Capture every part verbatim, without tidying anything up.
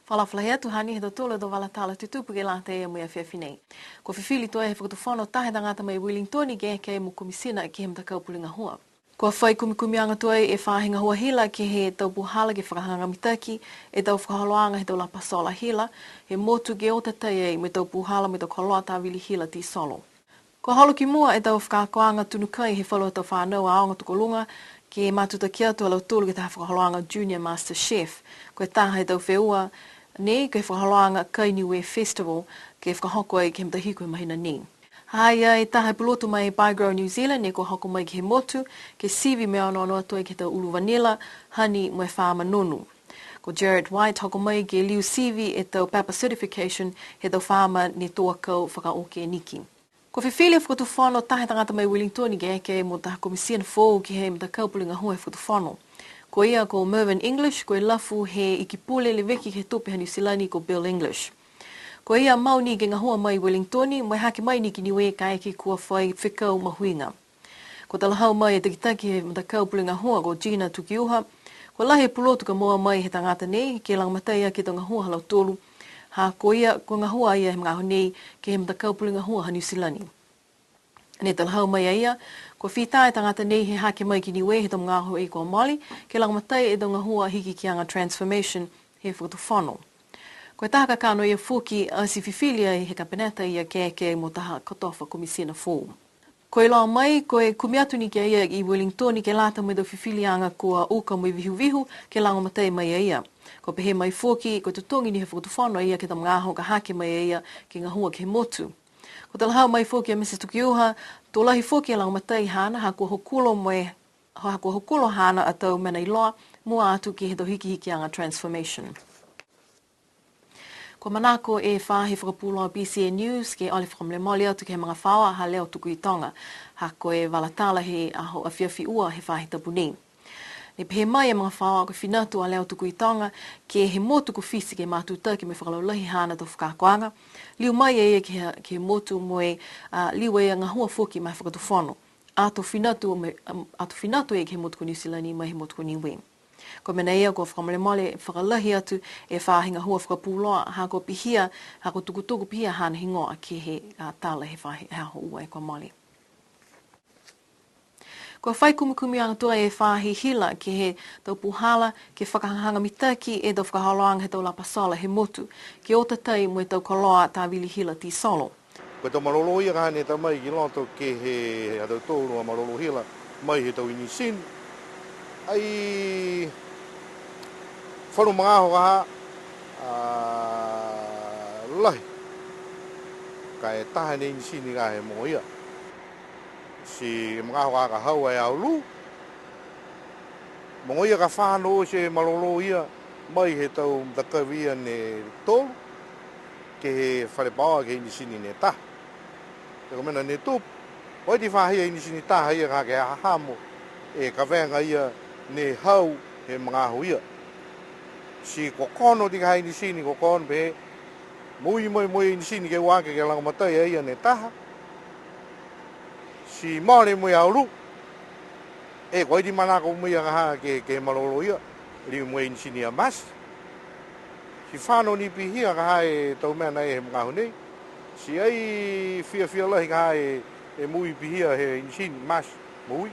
Fakaalofa lahi atu, hanei ha tautolu a tau vala tala tutupu ke lata mo e afiafi nei. Kua fifili tuai he Fakatufono taha e tagata mai Wellington ke eke mo komisina ke he matakau pule gahua. Kua fai kumikumiaga tuai e faahi gahua hila ke he tau puhala ke fakahagahaga mitaki e tau fakaholoaga he tau lapa sola hila he motu ke o tatai ai mo e tau puhala mo e tau koloa tavili hila tisolo. Kua holo ki mua e tau fakaakoaga tunu kai he falu a tau fanau aoga tokoluga ke matutaki atu a lautolu ke he taha fakaholoaga Junior Master Chef. Ko e taha he tau feua nei ko e fakaholoaga Kai Niue Festival ke fakahoko ai ke he matahiku he mahina nei. Ha ha i ai e taha pulotu mai Bigro New Zealand ne kua hoko mai ke he motu ke sivi mo e onoono atu ai ke he tau ulu vanila, honey mo e faama nonu. Ko Jared White hoko mai ke liu sivi e tau pepa certification he tau faama ne tō akau fakaokeniki. Kua fifili e Fakatufono taha e tagata mai Wellington ke eke mo taha komisina foou ke he matakau pule gahua he Fakatufono. Ko ia ko Mervyn English, ko e lafu he Iki Pule leveki he tupe ha Niu Silani ko Bill English. Ko ia mau ni ke gahua mai Wellington, mo e hake mai ni ki Niue kaeke kua fai fekau mahuiga. Kua talahau mai e takitaki he matakau pule gahua ko Gina Tukiuha, kua lahi e pulotu ka moua mai he tagata nei ke lagomatai aki e tau gahua ha lautolu. Ha ko ia kua gahua a ia he magaaho nei ke he matakau pule gahua ha Niu Silani. Ne talahau mai a ia, kua fita e tagata nei he hake mai ki Niue he tau magaaho kua mole, ke lagomatai e tau gahua hikihikiaga transformation he Fakatufono. Ko e taha kakano ia foki ati fifili ai he Kapeneta a ia ke eke mo taha kotofa komisina foou. Kua iloa mai, ko e kumi atu ni ki a ia i Wellington ke lata mo e tau fifiliaga kua uka mo e vihuvihu ke lagomatai mai a ia. Kua pehē mai foki, kua totogi ni he Fakatufono a ia ke he tau magaaho ka hake mai a ia ke gahua ke he motu. Kua talahau mai foki a Mrs Tukiuha, to lahi foki e lagomatai haana, ha kua hokulo mo e, ha kua hokulo haana a tau mena iloa, mua atu ke he tau hikihikiaga transformation. Kua manako e faahi fakapuloa B C N News ke ole fakamolemole atu ke he magafaoa ha Leo Tukuitoga, ha ko e vala tala he aho afiafi Ua he faahi tapu nei. Ne pehē mai e magafaoa ko e finatu a Leo Tukuitoga ke he motu ko Fisi ke matutaki mo e fakalaulahi haana tau fakaakoaga. Liu mai a ia ke he, ke he motu mo e, a, liu a ia gahua foki ma e Fakatufono. Ato finatu mo e, um, ato finatu a ia ke he motu ko Niu Silani mai he motu ko Niue. Ko e mena ia kua fakamolemole fakalahi atu e faahi gahua fakapuloa, ha kua pihia, ha kua tukutuku pihia haana higoa ke he, a, tala he faahi, he aho Ua kua mole. Kua fai kumikumiaga tuai e faahi hila ke he tau puhala ke fakahagahaga mitaki e tau fakaholoaga he tau lapa sola he motu, ke o tatai mo e tau koloa tavili hila tisolo. Ko e tau malolō ia ka ha ne ta mai ki loto ke he ha tautolu a malolō hila mai he tau inisini. Ai falu magaaho ka ha, a, lahi. Ka e taha ni e inisini ka he mogo ia. Ti magaaho ka ha ka hau e aolū. Mogo ia ka fano oti e malolō ia mai he tau matakavi ia ne tolu, ke he fale paoa ke he inisini ne taha. He ko e mena ne tupu, ko e ti fahia inisini taha ia ka ke hahamo e kavega ia ne hau he magaaho ia. Ti kua kono ti ka ha inisini, kua kono pehē, moui mai mo e inisini ke ua ke, ke lagomatai a ia ne taha. Ti mole mo e aolū. E, ko e ti manako mo ia ka ha ke, ke malolō ia, liu mo e inisini a masi. Ti fano ni pihia ka ha e tau mena he magaaho nei. Ti ai fiafia lahi ka ha e, e moui pihia he inisini, masi, moui,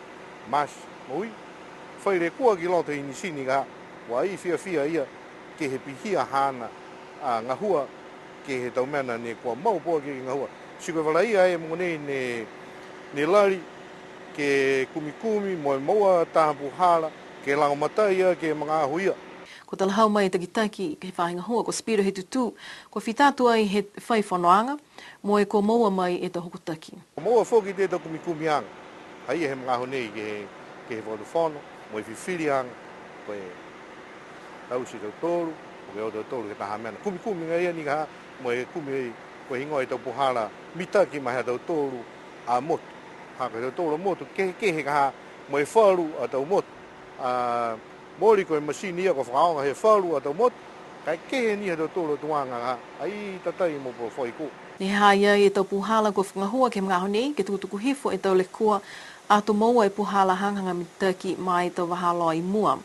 masi, moui. Fai lekua ki loto he inisini ka ha, kua ai fiafia ia ke he pihia haana, a, gahua ke he tau mena ne kua mau po ke gahua. Ti ko e vala ia e mogonei ne, ne lali ke kumikumi mo e moua taha puhala ke lagomatai ia ke he magaaho ia. Kua talahau mai e takitaki ke he faahi gahua ko Speedo Hetutū, kua fita atu ai he fai fonoaga, mo e kua moua mai e tau hokotaki. Kua moua foki e tau kumikumiaga, ha ia he magaaho nei ke he, ke he Fakatufono, mo e fifiliaga, ko e taute e tautolu, po ke o tautolu ke he taha mena. Kumikumi agaia ni ka ha, mo e kumi ai, ko e heigoa e tau puhala mitaki ma ha tautolu a motu. Ha ko e tautolu a motu, kehekehe ka ha, mo e falu a tau motu. A, mooli ko e masini ia kua fakaaoga he falu a tau motu, ka e kehe ni ha tautolu a tuaga ka ha, ai tatai mo po fai ko. Ne ha ha i ai e tau puhala kua fakagahua ke he magaaho nei, ke tukutuku hifo e tau lekua, ato moua e puhala hagahaga mitaki ma e tau vahā loa i mua.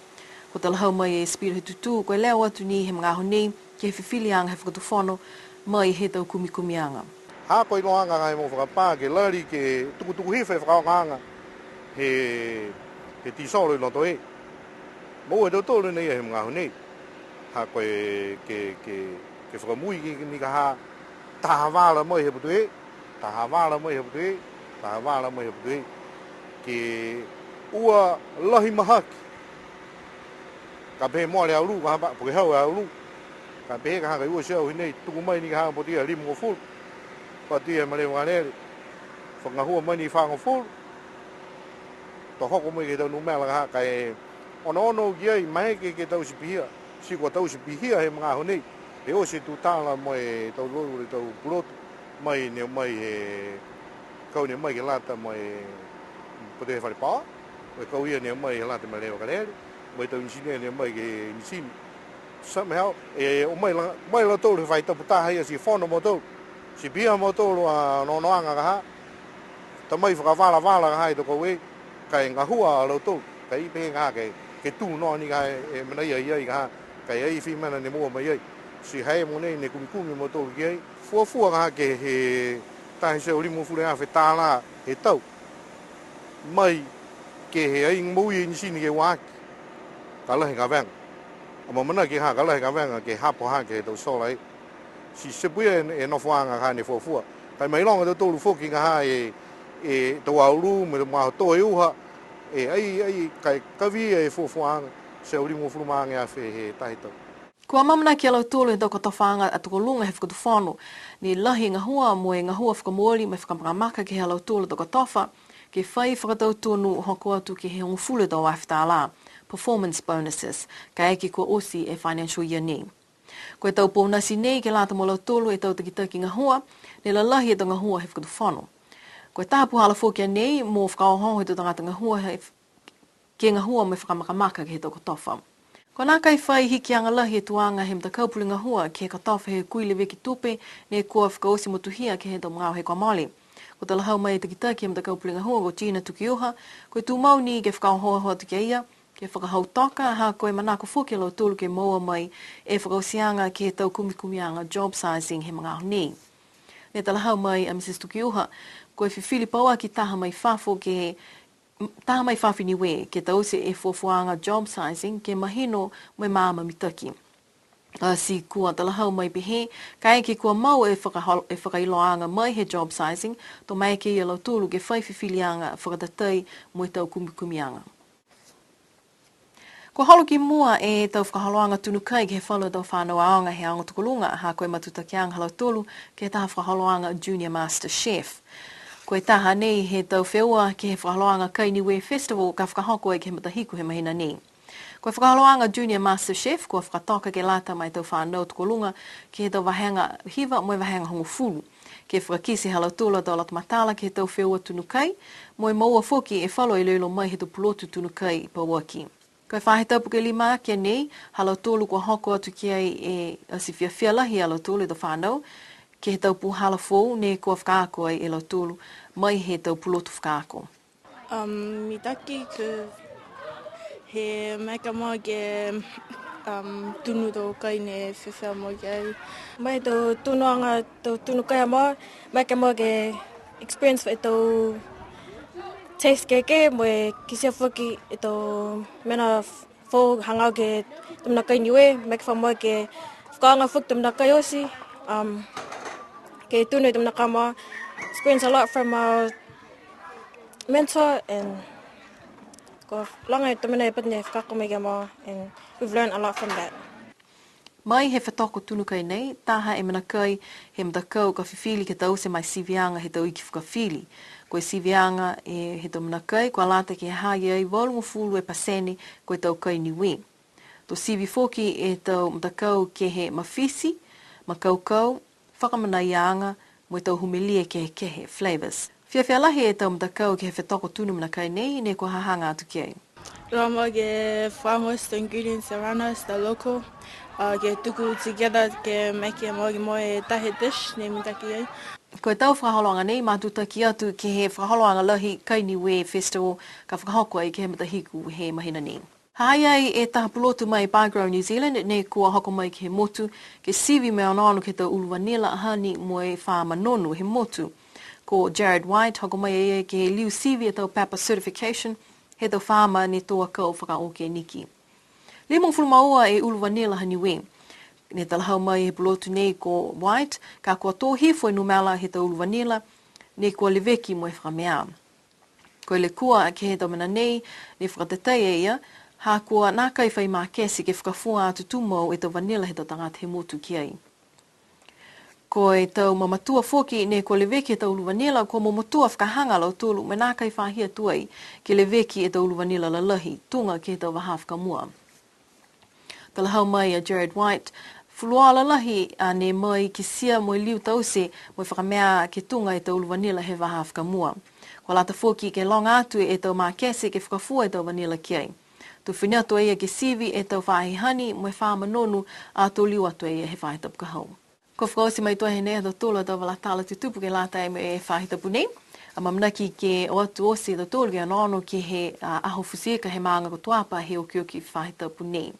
Kua talahau mai e Speedo Hetutū, kua leo atu ni he magaaho nei, ke he fifiliaga he fakatufono mai he tau kumikumiaga. Ha ko e iloaaga he mogo fakapā ke lali ke tukutuku hifo e fakaaogaaga he, he tisolo i loto e. Moua e tautolu nei he magaaho nei. Ha ko e ke, ke, ke fakamui ke, ke ni ka ha taha vala mai he putu e, taha vala mai he putu e, taha vala mai he putu e. Ke ua lahi mahaki. Ka pehē mole e aulu, ka ha, po ke hau e aulu. Ka pehē ka ha ka ua e teau hinei, tuku mai ni ka ha poti ia limagofulu. Poti ia malē vakalele. Fakagahua mai ni fāgofulu. To hoko mai ke he tau numela ka ha ka e onoono ki ai, maeke ke taute pihia. Ti kua taute pihia he magaaho nei. He oti e tutala mo e tau lotu, e tau pulotu. Mai ne mai he kau ne mai ke lata mo e poti he fale paoa. Mo e kau ia ne mai ke lata mo e malē vakalele. Mo e tau inisinia ne mai ke he inisini. Somehow, e, o mai la, mai lautolu he faahi tapu taha ia ti fono mautolu. Ti pihia mautolu a onoonoaga ka ha. Ta mai fakavalavala ka ha e tau kau e, ka e gahua a lautolu. Ka e pehē ka ha ke, ke tū noa ni ka ha e, e mena ia i ai ka ha. Ka e ai fai mena ne moua mai ai. Ti ha e mogonei ne kumikumi mautolu ki ai. Fuafua ka ha ke he taha e teau limagofulu e afe tālā he tau. Mai ke he ai moui e inisini ke ua aki. Ka lahi e kavega. Amaamanaki ka ha ka lahi e kavega ke hapo hake he tau sola e. Ti tepu ia e, e nofoaga ka ha ne fuafua. Ka e mailoga e tautolu foki ka ha e, e tau aulu mo e tau magaaho tō e uha. E ai, ai, ka e kavi e fuafuaaga. Teau limagofulu ma aga e afe he taha e tau. Kua amaamanaki a lautolu he tau kotofaaga a tokoluga he fakatufono, ne lahi e gahua mo e gahua fakamooli mo e fakamakamaka ke he ha lautolu a tau kotofa, ke fai fakatautonu hoko atu ke he hogofulu e tau afe tālā, performance bonuses, kaeke kua oti e financial year nei. Ko e tau ponasi nei ke lata mo lautolu e tau takitaki gahua, ne lalahi e tau gahua he fakatufono. Ko e taha puhala foki a nei mo fakaohooho e tau tagata gahua he ke gahua mo e fakamakamaka ke he tau kotofa. Kua nākai fai hikiaga lahi e tuaga he matakau pule gahua ke he kotofa he kui leveki tupe ne kua fakaoti motuhia ke he tau magaaho he kua mole. Kua talahau mai e takitaki he matakau pule gahua ko Gina Tukiuha, ko e tumau ni ke fakaohooho atu ki a ia, ke fakahautoka, ha ko e manako foki a lautolu ke moua mai e fakaotiaga ke he tau kumikumiaga job sizing he magaaho nei. Ne talahau mai a Mrs Tukiuha, ko e fifili pauaki taha mai fafo ke he taha mai fafo i Niue, ke taute e fuafuaaga job sizing, ke mahino mo e maama mitaki. A, ti kua talahau mai pehē, kaeke kua mau e fakahol-, e fakailoaaga mai he job sizing, to maeke ia lautolu ke fai fifiliaga fakatatai mo e tau kumikumiaga. Kua holo ki mua e tau fakaholoaga tunu kai ke he falu tau fanau aoga he aoga tokoluga, ha ko e matutakiaga ha lautolu ke he taha fakaholoaga Junior Master Chef. Ko e taha nei he tau feua ke he fakaholoaga Kai Niue Festival ka fakahoko ai ke he matahiku he mahina nei. Ko e fakaholoaga Junior Master Chef kua fakatoka ke lata mo e tau fanau tokoluga ke he tau vahega hiva mo e vahega hogofulu. Ke fakakite ha lautolu a tau loto matala ke he tau feua tunu kai, mo e moua foki e falu a iloilo mai he tau pulotu tunu kai pauaki. Ko e faahi tapu ke lima aki a nei, ha lautolu kua hoko atu ki ai e ati fiafia lahi a lautolu e tau fanau, ke he tau puhala foou ne kua fakaako ai e lautolu mai he tau pulotu fakaako. Um, mitaki ke he maeke moua ke, um, tunu tau kai ne fiafia moua ki ai. Mai tau tunuaga, tau tunu kai moua, maeke moua ke experience e tau taste kehekehe mo e kitia foki e tau mena foou hagaao ke he tau mena kai Niue, maeke fakamoua ke fakaaoga foki e tau mena kai oti, um, ke tunu e tau mena kai moua, experience a lot from our mentor and kua loga e tau mena e pati ne fakaako mai ki a moua, and we've learned a lot from that. Mai he fetoko tunu kai nei, taha e mena kai he matakau ka fifili ke taute ma e siviaga he tau iki fakafili. Ko e siviaga e he tau mena kai, kua lata ke ha ha i ai valugofulu e pasene ko e tau kai Niue. To sivi foki e tau matakau ke he mafiti, makaukau, fakamanaiaaga, mo e tau humelie kehekehe, flavours. Fiafia lahi e tau matakau ke he fetoko tunu mena kai nei, ne kua hahaga atu ki ai. Iloa moua ke fakamoua e tau ingredients around us, the local, uh, ke tuku together ke maeke moua ke moua e taha e dish ne mitaki ai. Ko e tau fakaholoaga nei, matutaki atu ke he fakaholoaga lahi Kai Niue Festival, ka fakahoko ai ke he matahiku he mahina nei. Ha ha i ai e taha pulotu mai Biogrow New Zealand ne kua hoko mai ke he motu, ke sivi mo e onoono ke he tau ulu vanilla, honey mo e fā manonu he motu. Ko Jared White, hoko mai a ia ke liu sivi e tau pepa certification he tau faama ne tō akau fakaokeniki. Limagofulu ma ua e ulu vanilla ha Niue. Ne talahau mai he pulotu nei ko White, ka kua tō hifo e numela he tau ulu vanilla ne kua leveki mo e fakameā. Ko e lekua ke he tau mena nei, ne fakatatai e ia, ha kua nākai fai makete ke fakafua atu tumau e tau vanilla he tau tagata he motu ki ai. Ko e tau mamatua foki ne kua leveki e tau ulu vanilla, kua mamatua fakahaga a lautolu mo e nākai fahia tuai ke leveki e tau ulu vanilla lalahi, tuga ke he tau vahā fakamua. Talahau mai a Jared White, fuluola lahi a ne mai kitia mo e liu taute mo e fakameā ke tuga e tau ulu vanilla he vahā fakamua. Kua lata foki ke loga atu e tau makete ke fakafua e tau vanilla ki ai. To fina atu a ia ke sivi e tau faahi honey mo e fā manonu ato liu atu a ia he faahi tapu ka hau. Kua fakaoti mai tuai nei ha tautolu a tau vala tala tutupu ke lata mo e faahi tapu nei. Amaamanaki ke o atu oti a tautolu ke onoono ke he, a, aho futi ika he maaga ko Tuapa he okioki faahi tapu nei.